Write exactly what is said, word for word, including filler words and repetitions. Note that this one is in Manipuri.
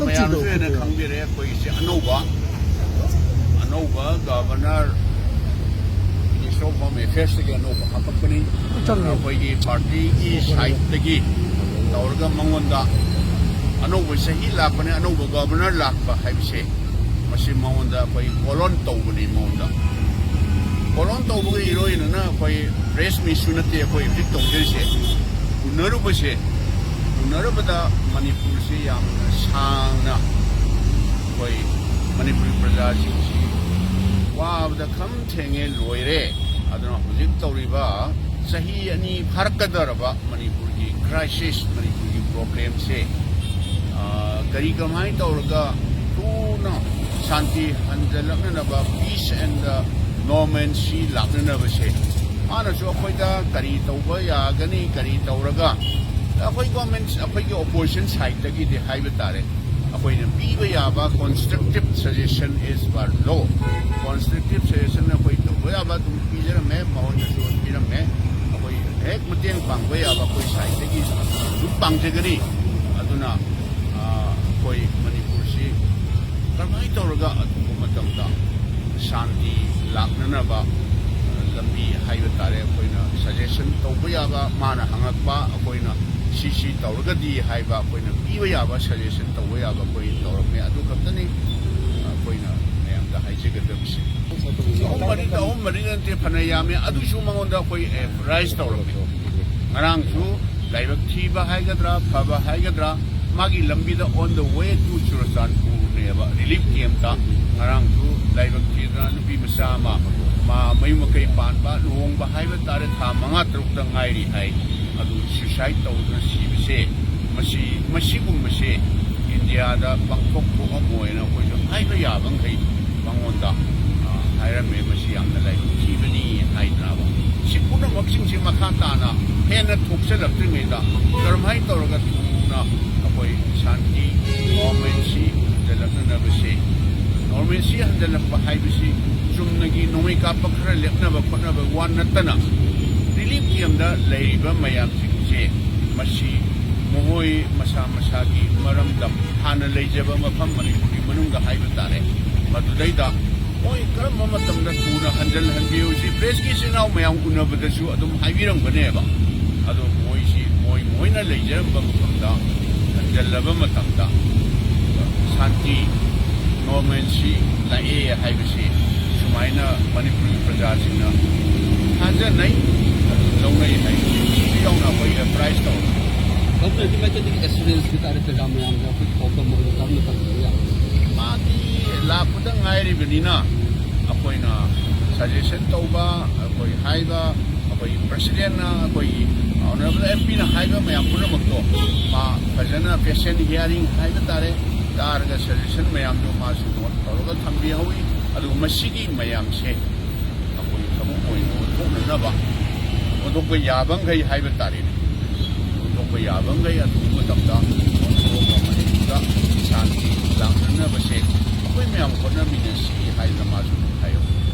ꯃꯌꯥꯝꯁꯨ ꯍꯦꯟꯅ ꯈꯪꯕꯤꯔꯦ, ꯑꯩꯈꯣꯏꯒꯤꯁꯦ ꯑꯅꯧꯕ ꯑꯅꯧꯕ ꯒꯕꯔꯅꯔ, ꯃꯤꯅꯤꯁꯇꯔ ꯑꯣꯐ ꯍꯣꯝ ꯑꯦꯐꯤꯌꯔꯁꯇꯒꯤ ꯑꯅꯧꯕ ꯍꯥꯞꯄꯛꯄꯅꯤ꯫ ꯑꯩꯈꯣꯏꯒꯤ ꯄꯥꯔꯇꯤꯒꯤ ꯁꯥꯏꯠꯇꯒꯤ ꯇꯧꯔꯒ ꯃꯉꯣꯟꯗ ꯑꯅꯧꯕ ꯆꯍꯤ ꯂꯥꯛꯄꯅꯦ, ꯑꯅꯧꯕ ꯒꯕꯔꯅꯔ ꯂꯥꯛꯄ ꯍꯥꯏꯕꯁꯦ, ꯃꯁꯤ ꯃꯉꯣꯟꯗ ꯑꯩꯈꯣꯏ ꯀꯣꯂꯣꯟ ꯇꯧꯕꯅꯤ꯫ ꯃꯉꯣꯟꯗ ꯀꯣꯂꯣꯟ ꯇꯧꯕꯒ ꯏꯔꯣꯏꯅꯅ ꯑꯩꯈꯣꯏ ꯄ꯭ꯔꯦꯁ ꯃꯤꯠꯁꯨ ꯅꯠꯇꯦ ꯑꯩꯈꯣꯏ ꯍꯧꯖꯤꯛ ꯇꯧꯖꯔꯤꯁꯦ꯫ ꯎꯅꯔꯨꯕꯁꯦ, ꯎꯅꯔꯨꯕꯗ ꯃꯅꯤꯄꯨꯔꯁꯤ ꯌꯥꯝꯅ ꯁꯥꯡꯅ ꯑꯩꯈꯣꯏ ꯃꯅꯤꯄꯨꯔꯤ ꯄ꯭ꯔꯖꯥꯁꯤꯡꯁꯤ ꯋꯥꯕꯗ ꯈꯝ ꯊꯦꯡꯉꯦ, ꯂꯣꯏꯔꯦ꯫ ꯑꯗꯨꯅ ꯍꯧꯖꯤꯛ ꯇꯧꯔꯤꯕ ꯆꯍꯤ ꯑꯅꯤ ꯐꯥꯔꯛꯀꯗꯧꯔꯕ ꯃꯅꯤꯄꯨꯔꯒꯤ ꯀ꯭ꯔꯥꯏꯁꯤꯁ, ꯃꯅꯤꯄꯨꯔꯒꯤ ꯄ꯭ꯔꯣꯕ꯭ꯂꯦꯝꯁꯦ, ꯑ, ꯀꯔꯤ ꯀꯃꯥꯏꯅ ꯇꯧꯔꯒ ꯊꯨꯅ ꯁꯥꯟꯇꯤ ꯍꯟꯖꯜꯂꯛꯅꯅꯕ, peace and normalcy ꯂꯥꯛꯅꯅꯕꯁꯦ, ꯃꯥꯅꯁꯨ ꯑꯩꯈꯣꯏꯗ ꯀꯔꯤ ꯇꯧꯕ ꯌꯥꯒꯅꯤ, ꯀꯔꯤ ꯇꯧꯔꯒ, ꯑꯩꯈꯣꯏ ꯒꯣꯔꯃꯦꯟ, ꯑꯩꯈꯣꯏꯒꯤ ꯑꯣꯄꯣꯖꯤꯁꯟ ꯁꯥꯏꯠꯇꯒꯤꯗꯤ ꯍꯥꯏꯕ ꯇꯥꯔꯦ, ꯑꯩꯈꯣꯏꯅ ꯄꯤꯕ ꯌꯥꯕ constructive suggestion as per law, constructive suggestion ꯑꯩꯈꯣꯏ ꯇꯧꯕ ꯌꯥꯕ ꯑꯗꯨꯝ ꯄꯤꯖꯔꯝꯃꯦ, ꯃꯉꯣꯟꯗꯁꯨ ꯄꯤꯔꯝꯃꯦ꯫ ꯑꯩꯈꯣꯏ ꯍꯦꯛ ꯃꯇꯦꯡ ꯄꯥꯡꯕ ꯌꯥꯕ ꯑꯩꯈꯣꯏ ꯁꯥꯏꯠꯇꯒꯤ ꯑꯗꯨꯝ ꯄꯥꯡꯖꯒꯅꯤ꯫ ꯑꯗꯨꯅ, ꯑ, ꯑꯩꯈꯣꯏ ꯃꯅꯤꯄꯨꯔꯁꯤ ꯀꯔꯝꯍꯥꯏꯅ ꯇꯧꯔꯒ ꯑꯊꯨꯕ ꯃꯇꯝꯗ ꯁꯥꯟꯇꯤ ꯂꯥꯛꯅꯅꯕ, ꯑ, ꯂꯝꯕꯤ ꯍꯥꯏꯕ ꯇꯥꯔꯦ, ꯑꯩꯈꯣꯏꯅ ꯁꯖꯦꯁꯟ ꯇꯧꯕ ꯌꯥꯕ, ꯃꯥꯅ ꯍꯪꯉꯛꯄ, ꯑꯩꯈꯣꯏꯅ ꯁꯤ ꯁꯤ ꯇꯧꯔꯒꯗꯤ ꯍꯥꯏꯕ, ꯑꯩꯈꯣꯏꯅ ꯄꯤꯕ ꯌꯥꯕ ꯁꯖꯦꯁꯟ ꯇꯧꯕ ꯌꯥꯕ ꯑꯩꯈꯣꯏ ꯇꯧꯔꯝꯃꯦ꯫ ꯑꯗꯨ ꯈꯛꯇꯅꯤ ꯑꯩꯈꯣꯏꯅ ꯃꯌꯥꯝꯗ ꯍꯥꯏꯖꯒꯗꯕꯁꯦ꯫ ꯑꯍꯨꯝ ꯃꯔꯤꯗ, ꯑꯍꯨꯝ ꯃꯔꯤ ꯅꯠꯇꯦ, ꯐꯅ ꯌꯥꯝꯃꯦ꯫ ꯑꯗꯨꯁꯨ ꯃꯉꯣꯟꯗ ꯑꯩꯈꯣꯏ ꯑꯦꯗꯚꯔꯇꯥꯏꯁ ꯇꯧꯔꯝꯃꯦ꯫ ꯉꯔꯥꯡꯁꯨ ꯂꯥꯏꯕꯛ ꯊꯤꯕ ꯍꯥꯏꯒꯗ꯭ꯔꯥ, ꯐꯕ ꯍꯥꯏꯒꯗ꯭ꯔꯥ, ꯃꯥꯒꯤ ꯂꯝꯕꯤꯗ on the way to ꯆꯨꯔꯆꯥꯟꯄꯨꯔꯅꯦꯕ, ꯔꯤꯂꯤꯐ ꯀꯦꯝꯞꯇ ꯉꯔꯥꯡꯁꯨ ꯂꯥꯏꯕꯛ ꯊꯤꯗꯅ ꯅꯨꯄꯤ ꯃꯆꯥ ꯑꯃ, ꯃꯥ ꯃꯌꯨꯝ ꯃꯀꯩ ꯄꯥꯟꯕ, ꯂꯨꯍꯣꯡꯕ ꯍꯥꯏꯕ ꯇꯥꯔꯦ, ꯊꯥ ꯃꯉꯥ ꯇꯔꯨꯛꯇ ꯉꯥꯏꯔꯤ ꯍꯥꯏ꯫ ꯑꯗꯨ ꯁ꯭ꯌꯨꯁꯥꯏꯠ ꯇꯧꯗꯨꯅ ꯁꯤꯕꯁꯦ, ꯃꯁꯤ, ꯃꯁꯤꯒꯨꯝꯕꯁꯦ ꯏꯟꯗꯤꯌꯥꯗ ꯄꯥꯡꯊꯣꯛ ꯊꯣꯛꯑꯝꯃꯣꯏꯅ ꯑꯩꯈꯣꯏꯁꯨ ꯍꯥꯏꯕ ꯌꯥꯕ ꯃꯈꯩ ꯃꯉꯣꯟꯗ, ꯑ, ꯍꯥꯏꯔꯝꯃꯦ꯫ ꯃꯁꯤ ꯌꯥꯝꯅ ꯂꯥꯏꯕꯛ ꯊꯤꯕꯅꯤ ꯍꯥꯏꯗꯅꯕ꯫ ꯁꯤ ꯄꯨꯝꯅꯃꯛꯁꯤꯡꯁꯤ ꯃꯈꯥ ꯇꯥꯅ ꯍꯦꯟꯅ ꯊꯣꯛꯆꯜꯂꯛꯇ꯭ꯔꯤꯉꯩꯗ ꯀꯔꯝꯍꯥꯏꯅ ꯇꯧꯔꯒ ꯊꯨꯅ ꯑꯩꯈꯣꯏ ꯁꯥꯟꯇꯤ, normalcy ꯍꯟꯖꯜꯂꯛꯅꯅꯕꯁꯦ, normalcy ꯍꯟꯖꯜꯂꯛꯄ ꯍꯥꯏꯕꯁꯤ ꯆꯨꯝꯅꯒꯤ ꯅꯣꯡꯃꯩ ꯀꯥꯞꯄ ꯈꯔ ꯂꯦꯞꯅꯕ ꯈꯣꯠꯅꯕ ꯋꯥ ꯅꯠꯇꯅ, ꯔꯤꯂꯤꯐ ꯀꯦꯝꯞꯇ ꯂꯩꯔꯤꯕ ꯃꯌꯥꯝꯁꯤꯡꯁꯦ, ꯃꯁꯤ ꯃꯈꯣꯏ ꯃꯁꯥ ꯃꯁꯥꯒꯤ ꯃꯔꯝꯗꯝ, ꯍꯥꯟꯅ ꯂꯩꯖꯕ ꯃꯐꯝ ꯃꯅꯤꯄꯨꯔꯒꯤ ꯃꯅꯨꯡꯗ ꯍꯥꯏꯕ ꯇꯥꯔꯦ, ꯃꯗꯨꯗꯩꯗ ꯃꯣꯏ ꯀꯔꯝꯕ ꯃꯇꯝꯗ ꯊꯨꯅ ꯍꯟꯖꯤꯜꯍꯟꯕꯤꯌꯨ, ꯁꯤ ꯄ꯭ꯔꯦꯁꯀꯤ ꯏꯆꯤꯟ ꯏꯅꯥꯎ ꯃꯌꯥꯝ ꯎꯅꯕꯗꯁꯨ ꯑꯗꯨꯝ ꯍꯥꯏꯕꯤꯔꯝꯒꯅꯦꯕ꯫ ꯑꯗꯣ ꯃꯣꯏꯁꯤ ꯃꯣꯏ ꯃꯣꯏꯅ ꯂꯩꯖꯔꯝꯕ ꯃꯐꯝꯗ ꯍꯟꯖꯤꯜꯂꯕ ꯃꯇꯝꯗ ꯁꯥꯟꯇꯤ, ꯅꯣꯔꯃꯦꯜꯁꯤ ꯂꯥꯛꯑꯦ ꯍꯥꯏꯕꯁꯤ ꯁꯨꯃꯥꯏꯅ ꯃꯅꯤꯄꯨꯔꯒꯤ ꯄ꯭ꯔꯖꯥꯁꯤꯡꯅ ꯊꯥꯖꯅꯩ, ꯑꯗꯨ ꯂꯧꯅꯩ ꯍꯥꯏꯕꯁꯤ ꯌꯥꯎꯅ ꯑꯩꯈꯣꯏ ꯑꯦꯄ꯭ꯔꯥꯏꯁ ꯇꯧꯔꯦ꯫ ꯗꯣꯛꯇꯔꯒꯤ ꯃꯥꯏꯀꯩꯗꯒꯤ ꯑꯦꯁꯨꯔꯦꯟꯁ ꯍꯥꯏꯇꯥꯔꯦ, ꯄ꯭ꯔꯖꯥ ꯃꯌꯥꯝꯗ ꯑꯩꯈꯣꯏ ꯄꯥꯎꯗꯝ ꯑꯣꯏꯅ ꯀꯔꯝꯅ ꯊꯝꯕꯤꯕ ꯌꯥꯏ? ꯃꯥꯗꯤ ꯂꯥꯛꯄꯗ ꯉꯥꯏꯔꯤꯕꯅꯤꯅ ꯑꯩꯈꯣꯏꯅ ꯁꯖꯦꯁꯟ ꯇꯧꯕ, ꯑꯩꯈꯣꯏ ꯍꯥꯏꯕ, ꯑꯩꯈꯣꯏꯒꯤ ꯄ꯭ꯔꯁꯤꯗꯦꯟꯅ, ꯑꯩꯈꯣꯏꯒꯤ ꯑꯣꯅꯔꯦꯕꯜ ꯑꯦꯝ ꯄꯤꯅ ꯍꯥꯏꯕ ꯃꯌꯥꯝ ꯄꯨꯝꯅꯃꯛꯇꯣ ꯃꯥ ꯐꯖꯅ ꯄꯦꯁꯦꯟ ꯍꯤꯌꯥꯔꯤꯡ ꯍꯥꯏꯕ ꯇꯥꯔꯦ, ꯇꯥꯔꯒ ꯁꯖꯦꯁꯟ ꯃꯌꯥꯝꯗꯣ ꯃꯥꯁꯨ ꯅꯣꯠ ꯇꯧꯔꯒ ꯊꯝꯕꯤꯍꯧꯋꯤ꯫ ꯑꯗꯨꯒ ꯃꯁꯤꯒꯤ ꯃꯌꯥꯝꯁꯦ ꯑꯩꯈꯣꯏ ꯊꯕꯛ ꯑꯣꯏꯅ ꯑꯣꯟꯊꯣꯛꯅꯅꯕ, ꯑꯣꯟꯊꯣꯛꯄ ꯌꯥꯕꯈꯩ ꯍꯥꯏꯕ ꯇꯥꯔꯦꯅꯦ, ꯑꯣꯟꯊꯣꯛꯄ ꯌꯥꯕꯈꯩ ꯑꯊꯨꯕ ꯃꯇꯝꯗ ꯑꯣꯟꯊꯣꯛꯑꯒ ꯃꯅꯤꯄꯨꯔꯗ ꯁꯥꯟꯇꯤ ꯂꯥꯛꯅꯅꯕꯁꯦ ꯑꯩꯈꯣꯏ ꯃꯌꯥꯝ ꯍꯣꯠꯅꯃꯤꯟꯅꯁꯤ ꯍꯥꯏꯗꯅ ꯃꯥꯁꯨ ꯍꯥꯏꯍꯧꯋꯤ꯫